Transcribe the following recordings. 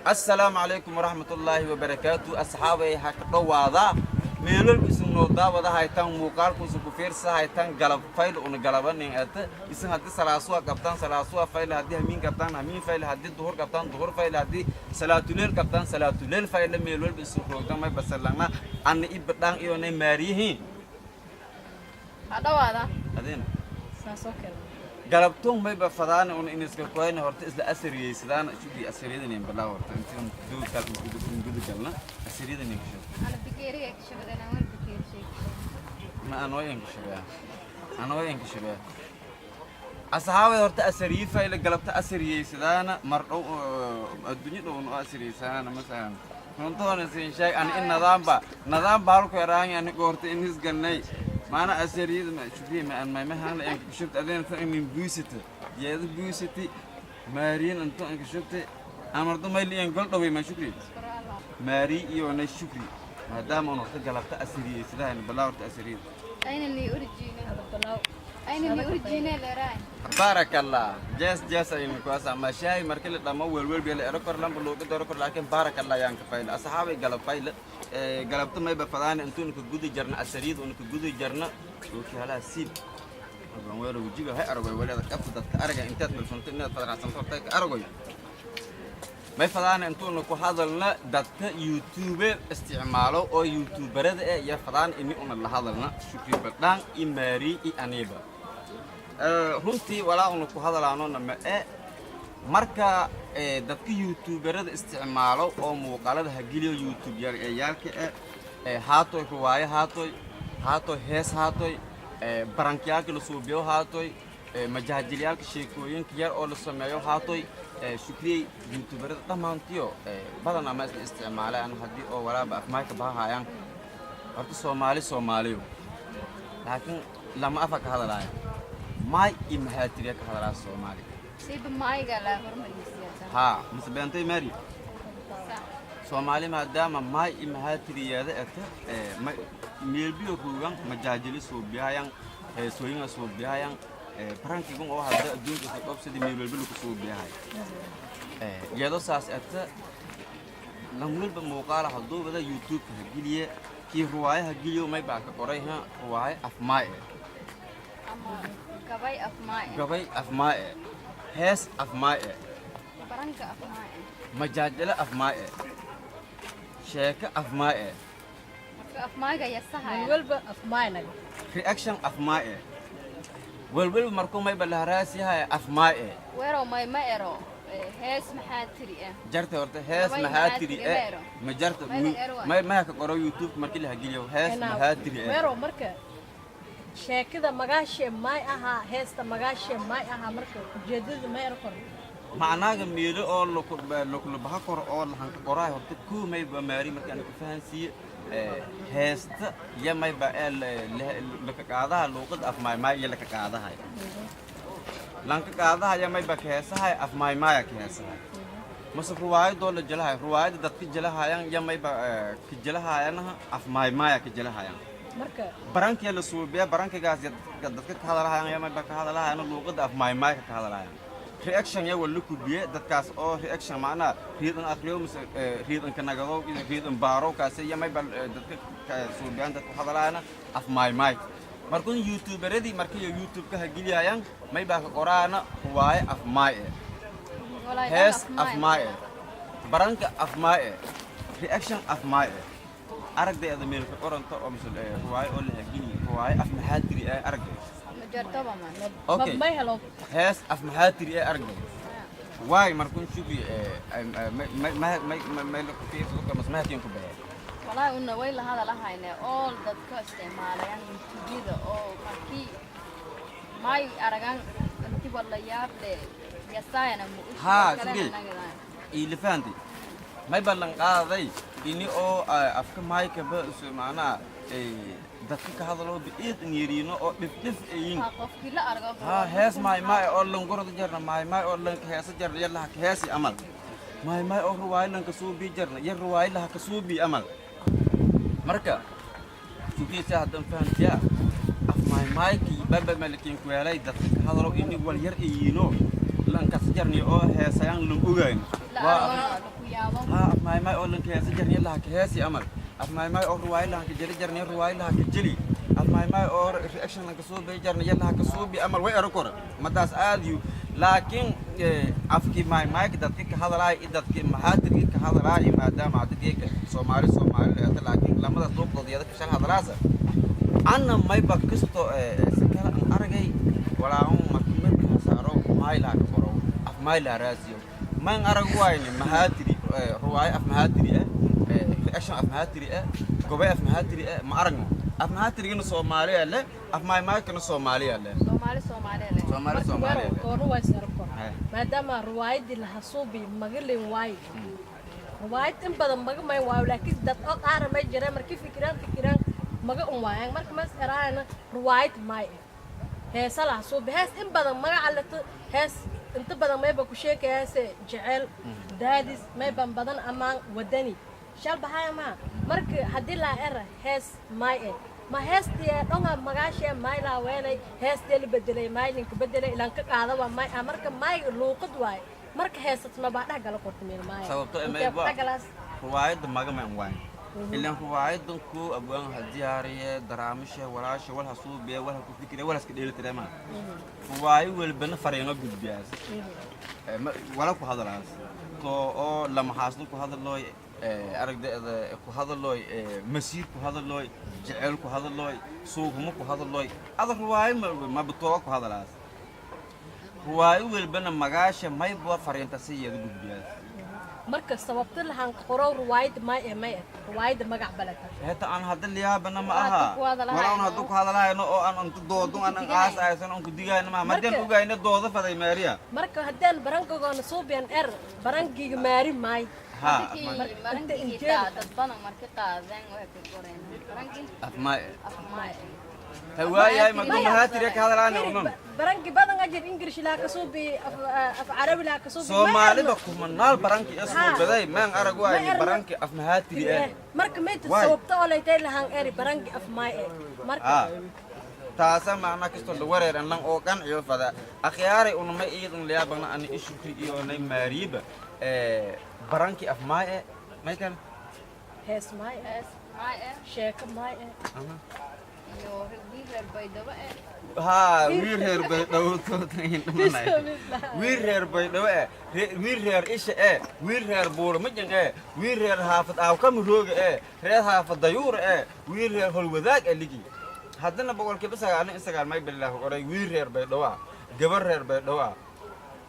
Assalaamu calaykum waraxmatullaahi wabarakaatu. Asxaabay, ha ka dhowaada meelolba isin noo daawada haytan, muuqaalkuusan ku fiirsa haytan. Galab fayl una galabanin ete isin. Haddii salaasuwa qabtaan, salaasuwa fayl. Haddii hamiin qabtaan, hamiin fayl. Haddii duhur qabtaan, duhur fayl. Haddii salaatuleel qabtaan, salaatuleel fayla. Meel walba isin roogdan, may basalangna anna i badhaan iyonay maariyihiin. Ha dhawaada. Adina. Saasoo kale. Galabtoon mayba fadaana una iniska koyna horta isla asariyeysadaan. Shugii asariyadanin balaa horta intiin duudkal gudu galna asariyadanin kasho. Ana bakeeriga ka shabadana, wal bakeeri sheeg. Ma anoo in kashabaya, anoo in kashabaya. Asxaabay, horta asariyi fayla galabta asariyeysadaana. Mar dhow adduunyo dhow no asariyeysadaana. Masalan, runtoona siin sheeg ani in nadaamba nadaamba halku yaraangi ani goorta in hisgalnay maana asariyada ma shugii ma an maymahan in kashubta adina tan in buusita yeeda buusiti maariin inta in kashubta amardo mayli in gol dhaway ma shukri maari iyo na shukri, maadaama aan horta galabta asariyeysadaan balaa horta asariyada. Ayna ni urjiine. Balaaw. Ayna ni urjiine leeraay. Baaraka Allah, jees jees aynu kuwaasa ma shaay markii la dhamo welwel beel ero kor lamba looga daro kor, laakiin baaraka Allah yaan ka fayla. Asxaabay, galab fayla ee galabta mayba fadaan intuun ka gudi jarna asariid un ka gudi jarna oo siib aban weero wajiga hay aragay waleeda qabta dadka araga intaad bilsanto inaad fadraacsanto horta ka aragay. May fadaan intuuna ku hadalna dadka YouTube isticmaalo oo youtuberada eh iyo fadaan ini una la hadalna, Shukri Badhaan i Maari i aniba. Runtii walaa una ku hadalaanona ma e marka dadka youtuberada isticmaalo oo muuqaalada hageliyo YouTube yaalka eh, haatoy riwaayo, haatoy haatoy hees, haatoy barankiyaalka la suubiyo, haatoy majaajilyaalka sheekooyinka yar oo la sameeyo, haatoy shukriyey youtuberada dhammaantiyo badanaa ma isla isticmaalaan. Haddii oo walaaba afmaayka bahahayaan horta Soomaali Soomaaliyo, laakiin lama afa ka hadalaaya, maay iyo mahaatiriya ka hadalaa Soomaali. Siiba maayga la hormarisiyaa. Haa, mise beentay Mary? Soomaali maadaama maay iyo mahaatiriyeeda eta meelbiyo ruugan majaajili suubiyahayan, heesooyinga suubiyahayan, barankigan oo hadda adduunka ka qabsadii meel walba lagu suubiyahay iyadoo saas eta lan walba muuqaala hadduu wada YouTube-ka ha geliye, kii ruwaayo ha geliyo, may baa ka qoray ha ruwaayo afmaay eh. Ama gabay afmaay. Gabay afmaay eh, hees afmaay eh. Baranka afmaay. Majaajilo afmaay eh, sheeko afmaay eh. Marka afmaayga yasahaya. Walba afmaaynaga. Reaction afmaay eh, welwelba markuu mayba laharaasyahay afmaay eh. Weerow may ma ero hees maxaa tiri ah? Jarta horta hees Gabay maxaa maxaa tiri tiri eh. ero. Ma jarta. May ero waay. May maha ka qoro YouTube markii la hageliyo hees maxaa tiri eh. Weerow, marka sheekada magaashee maay ahaa, heesta magaashee maay ahaa, marka ujeedada ma ero kor. Macnaaga meelo oo lakula baha koro oo lahanka qoraay horta kuu mayba maari marka aan ku fahansiiye heesta iyo mayba ee laka qaadaha luuqada afmaaymaay iyo laka qaadahay lanka qaadahaya mayba ka heesahay afmaaymaaya ka heesahay, mase ruwaayadoo la jelahay, ruwaayada dadka jelahayaan iyo mayba ka jelahayanaha afmaaymaaya ka jelahayaan. Marka Barankee la suubiya, barankigaas dadka ka hadalahayaan iyo mayba ka hadalahayaan luuqada afmaaymaayka ka hadalahayaan. Reaction ya waa la kubiye dadkaas oo reaction macnaha riidan akhriyo mise riidanka nagado iyo riidan baaro kaasi iyo mayba dadka suubiyaan dadka hadalaayana afmaaymaay. Markun youtuberadii markay YouTube-ka hageliyayaan maybaa ka qoraana ruwaaye afmaay eh, hees afmaay eh, baranka afmaay eh, reaction afmaay eh. Aragdayada meel ka qoranta oo mise ruwaaye oo la hageliyo ruwaaye af maxaa tiri eh aragday? Majartoba man. Okay. May helo. Hees af maxaa tiri ee aragday waay. Markun shukri may la ku fiirsado mas mahatiin ku baxee. Walaahi una way la hadalahayne all dadka isticmaalayaan youtubeyada oo markii may aragaan inti wala yaab leh yasaayana ma u Haa, Shukri. Iila fahantay, may ballan qaaday ini oo afka maykaba isu macnaha dadka ka hadalo biid yiriino oo dhif dhif ayin. Qofkii la argo. Haa, hees maay maay oo langorada jarna, maay maay oo lanka heesa jarna yar laha ka heesi amal, maay maay oo ruwaayo lanka suubii jarna yar ruwaayo laha ka suubii amal. Marka sugiysa haddan fahantiyaa af maay maaykii baba malakin kuweelay dadka ka hadalo ini wal yar ayiino lankas jarni oo heesayaan lan ogayn. La waa argo. Yaabo. Ha, af maymay oo lanka heesa jarniya laha ka heesi amal, af maymay oo ruwaay laha ka jeli jarniya ruwaay laha ka jeli, af maymay oo reaction lanka suubi jarniya laha ka suubi amal way ero kor madaas aadiyu. Laakiin afkii maymayka dadka ka hadalaay i dadki mahaatirki ka hadalaay, maadaama hadda Soomaali Soomaali leeta, laakiin lamadaas luuqdood iyada ka shal hadalaasa anna mayba kasto sakala an aragay walaahun marka mirka saaro maylaha ka qoro af maylaha raasiyo man arag wayne mahaatiri ruwaayo af mahaatiri eh, reaction af mahaatiri eh, gobay af mahaatiri eh ma aragno. Af mahaatirigana Soomaaliya leh, af maymaykana Soomaaliya leh. Soomaali Soomaaliya leh. Soomaali Soomaaliya leh. Toonu waa isarko. Haya. Maadaama ruwaayadii laha suubi magalin waayo, ruwaayad in badan maga may waayo, laakiin dad oo qaara may jireen markii fikiraan fikiraan maga un waayaan. Marka mas eraayana ruwaayad maay heesa laha suubi, hees in badan magaca leto, hees inta badan mayba ku sheekayaase jecel daadis mayban badan amaan wadani shal baxaya maa. Marka haddii laa era hees maay eh, ma heestii dhonga magaashee maay laa weenay, heestii la bedelay maaylinka bedelay ilaan ka qaada waa maay ah. Marka maay luuqad waaye, marka heesatma baa dhex gala qorta meel maay. Sababto eh Intee mayba ku dhexgalaas? Ruwaayadda magama wayn ilaan ruwaayadan ku abwaan ha diyaariye daraamisha walaasha wal ha suubiye wal ha ku fikire wal ha iska dheelitire ma ruwaayo walbana fariingo gudbiyaas. Wala ku hadalaas to oo lamaxaasno ku hadalooy, aragdeeda ku hadalooy, masiir ku hadalooy, jecel ku hadalooy, suuqmo ku hadalooy, ada ruwaayo mabtooga ku hadalaas. Ruwaayo walbana magaasha mayba fariinta siyeeda gudbiyaas. Marka sababta lahaan qoro ruwaayad maay eh, may eh ruwaayadda magac balata. Heta aan hadda liyaabana ma Waa aha. ku hadalahayno. Wala aan hadda ku hadalahayno oo aan inta doodun aan qaas aysan aan ku digayno ma madeen ogayno dooda faday maariya. Marka haddaan barankagoona suubiyan er barangiga maari maay. Ha. Markii marangii taa dad badan marka qaadeen waxay ku qoreen barangii afmaay. Afmaay. Hawaayahay madu mahaatire ka hadalaana Firi, unun. Barangi badan ajir English laa ka suubi, af Carabi laa ka suubi. Soomaaliba kumanaal baranki isuu baday maan arag waayni Ma erno. Baranki af mahaatiri eh. Marka mayta Waay. sababta oo laytay lahaan eri barangi af maay eh marka. Ah, taasa macna kastoo la wareeran lan oo qanciyo fada akhyaaray unama iidan liyaabana ani ishukri iyo nay maariiba baranki af maay eh may kale. Hees maay eh. Hees maay eh. Sheeko maay eh. Iyo wiil reer Baydhabo eh. Haa, wiil reer Baydhabo wiil reer Baydhabo eh, wiil reer isha eh, wiil reer Buurmajin eh, wiil reer haafad Aawkamarooga eh, reer haafad Dayuura eh, wiil reer Holwadaag eh ligi. Haddana 99% may bilaah qoray wiil reer Baydhabo ah, gabar reer Baydhabo ah.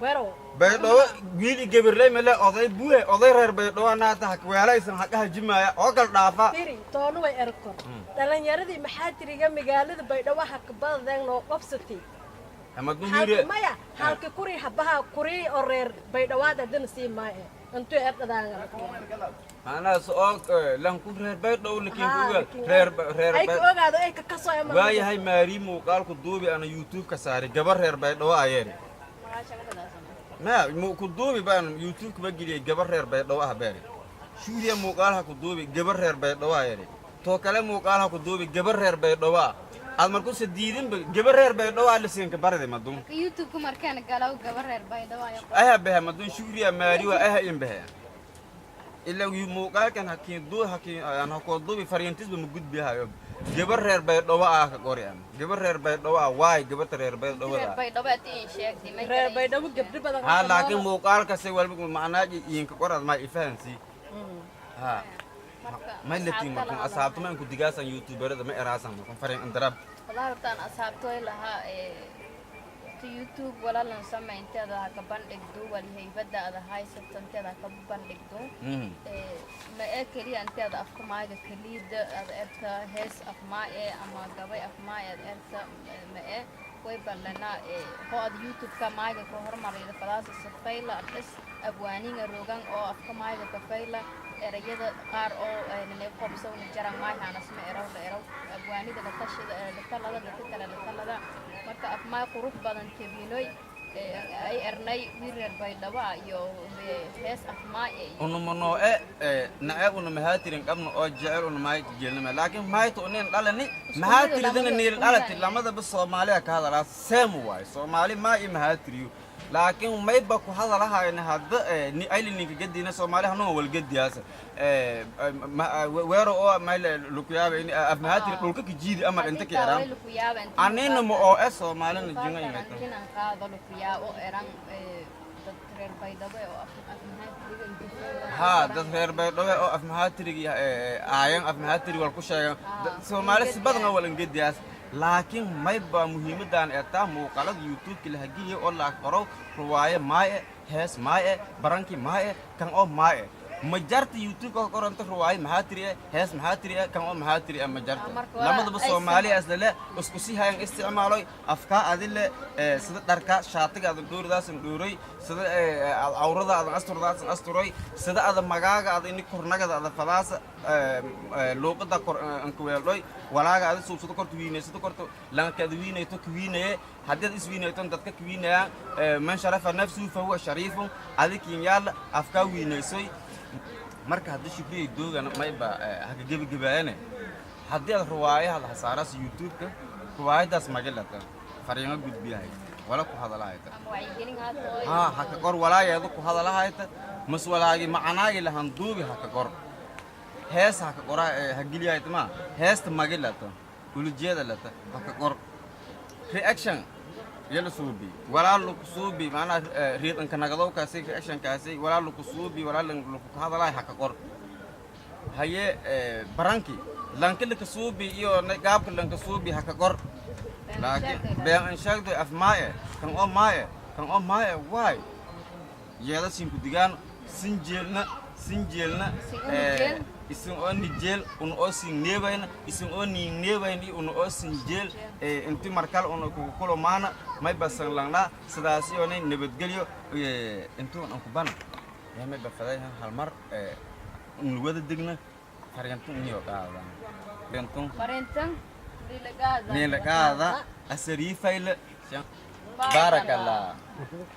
Werow. Baydhabo wiil i gabarley male, oday buhe oday reer Baydhabo naata hakweelaysan haqaha jimaaya oo kala dhaafa. Firi, toonu way erkor dhalinyaradii maxaa tiriga magaalada Baydhabo ha ka badadeen noo qabsatay. Amadu halka wiil maya halka kuri habaha kuri oo reer Baydhawaad haddana sii maay eh intuu erdhadaanga. Macnahaas oo lan ku reer Baydhabo lakiin kuga reer reer ay ka ogaado ay ka kasoo ama. Waayahay maari muuqaalku duubi ana YouTube ka saaray gabar reer Baydhabo ayeeri. Magaasha ka badaasana. Ma mu ku duubi baan YouTube kuma geliyay gabar reer Baydhabo ah beeri shuuriya muuqaalha ku duubi gabar reer Baydhabo ayeeri too kale muuqaalha ku duubi gabar reer Baydhabo ah aad markuusa diidinba gabar reer Baydhabo ah lasiinka barade madun. Marka YouTube-ka markaan galaw gabar reer Baydhabo ayaa Aha behe madun shuuriya maari waa aha in behe ilaa yu muuqaalkan hakiin duu hakiin aan hakoo duubi fariintisba ma gudbihayo gabar reer Baydhabo ah ka qori am gabar reer Baydhabo ah waay gabarta reer Baydhabo reer ah. Baydhabo aad in sheegtay may Reer Baydhabo gabdho badan. Ha, laakiin muuqaalkasi walba macnaa iinka qorad ma ifahansi ha. Marka Ma latiin markan asxaabta ma inku digaasan youtuberada ma eraasan markan fariin indarab. Wallahi hortaan asxaabtooy lahaa ee ta YouTube walaalan samay inteeda ha ka bandhigdo wali haybada ada haysato inteeda ha ka bandhigdo. Ma ee keliya inteeda afka maaga keliida ada erta hees afmaa ee ama gabay afmaa ee ada erta ma ee way ballanaa ee hoo ad YouTube-ka maaga ka hormarayda fadaasa safayla dhis abwaaninga rogan oo afka maaga ka fayla erayada qaar oo nanay qobsawna jaran maayhaanasma eraw la eraw abwaanida la tashida la talada dadka kale la talada. Marka afmaay qurux badan tebiinoy ay ernay wiil reer Baydhabo ah iyo hees afmaay ee Unumano e naceeb una mahaatirin qabna oo jecel una maay jeelnama laakiin maayta unin dhalani mahaatiridana niil dhalati lamadaba Soomaaliya ka hadalaa seem waay Soomaali maa iyo mahaatiriyo. Laakiin mayba ku hadalahayna hadda ni aylininka gadiina Soomaali hanuun walgadiyaas weero oo mayl lukuyaaba in afmahaatiri dhulka ka jiidi ama inta ka eraan anina ma oo e Soomaalina jinga ingata. Inaan qaado lukuyaabo eran dad reer Baydhabo oo afmahaatiriga. Haa, dad reer Baydhabo oo afmahaatiriga aayan afmahaatiri wal ku sheegan Soomaali si badan oo walangediyaas. Laakiin mayba muhiimadan eetaa muuqaalada YouTube-ka la hagiliyo oo la qoro ruwaaye maaye, hees maaye, baranki maaye, kan oo maaye ma jarta. YouTube ka qoranta ruwaaye maxaa tiri eh, hees maxaa tiri eh, kan oo maxaa tiri eh, ma jarta. Marka lamadaba ay Soomaaliya islale isku si hayan isticmaaloy afkaa adile sida dharka shaatiga adan dhooridaasan dhooray, sida cawrada adan asturdaasan asturay, sida ada magaaga ada ini kornagada ada fadaasa luuqada kor anka weeldhoy walaaga ada suubsado korta wiineysado korta lanka ada wiinayto kawiinaye. Haddii ad iswiinayton dadka kawiinayaan, man sharafa nafsuhu fahuwa shariifun. Adikin yaalla afkaa wiinaysoy. Marka haddii Shukriyay doogana mayba haka gebagebaayane, haddii aad ruwaayaha hasaaraas YouTube-ka ruwaayadaas magilata fariimo gudbiyahay wala ku hadalahayta Ama wacyigelin haatooy. Haa, haka qor walaayeedu ku hadalahayta mas walaagi macanaagi lahan duubi haka qor, hees haka qora ha geliyahayta ma heesta magilata ulujeeda lata haka qor, reaction yala suubi walaa laku suubi macnaha riidanka nagadowkaasi reactionkaasi walaa laku suubi walaa laku hadalahay haka qor. Haye, baranki lanka laka suubi iyo gaabka lanka suubi haka qor. Laakiin been an sheegdoy af maaye, kan oo maaye, kan oo maaye waay yeeda sinku digaan sin jeelna sin jeelna. Sin oo nijeel. Isin oo nijeel una oo sin neebayna isin oo niin neebayna iyo una oo sin jeel inti markal una kugu kulomaana may basan langnaa sidaasi oonay nabadgelyo. Intuun an kubana yaa may bafadayhan hal mar unwada degna faryantun iniyo qaadaan faryantun. Farintan nilagaada. Nilagaada asariifayle. Baaraka Allah.